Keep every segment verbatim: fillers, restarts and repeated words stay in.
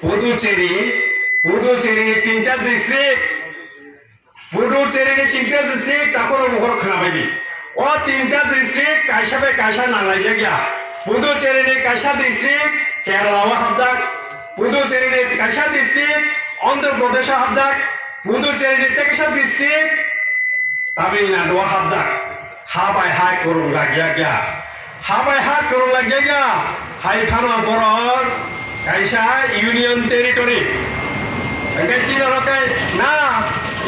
Puducherry, Puducherry ni tinta district, Puducherry ni tinta district, takhoro bukhoro khwnabaidi. O tinta district kaisa bai kaisa nanglaijak ya. Puducherry ni kaisa district Kerala o hapjak, Puducherry ni kaisa district Andhra Pradesh o hapjak, Puducherry ni tei kaisa district Tamil Nadu o hapjak. Ha bai ha kwrwng lagiyak ya. Ha bai ha kwrwng lagiyak ya. Hai phano borok kaisa union territory. Hwnkhe chini oro khe na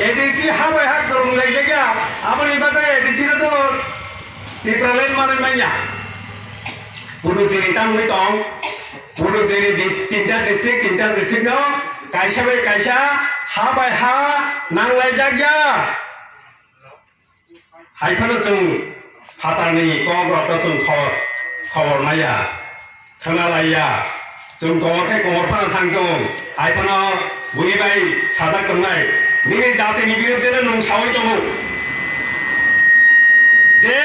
A D C ha bai ha kwrwng lagiyak ya. Aboni bagwi A D C no dono Tipraland manwi manya. Puducherry tangwi tong. Puducherry dis-, tinta district, tinta district no kaisa bai kaisa ha bai ha nanglaijak ya. Hai phano chwng phatarni kok rok no chwng khobor, khobor maya, khwnalaiya. Chwng komor khe komor phano thang tongo. Hai phano bui bai sajak tongnai. Nini jatini biruddhe no nwng sawi tongo. Je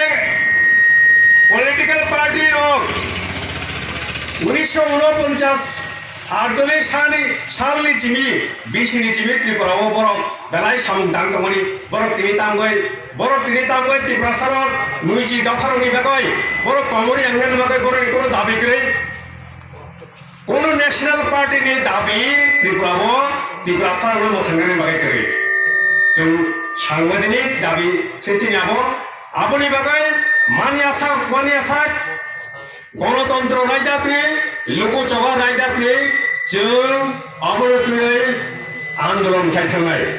political party rok unisho unoponchas Arjoni sani salni simi, bisini simi Tripura o borok belai samung tang tongmani, borok tini tamgoi, borok tini tamgoi Tiprasa rok nuiji dopha rokni bagoi, borok komori yangnani bagoi borokni kono dabi kwrwi, kono national party ni dabi Tripura o Tiprasa rokno mwthangnani bagoi kwrwi. Chwng sangbaidini dabi se chini abo, aboni bagoi mani asa, mani asa, Gonotontro raida twi, luku choba raida twi, chwng abono twi andolon khai thangnai.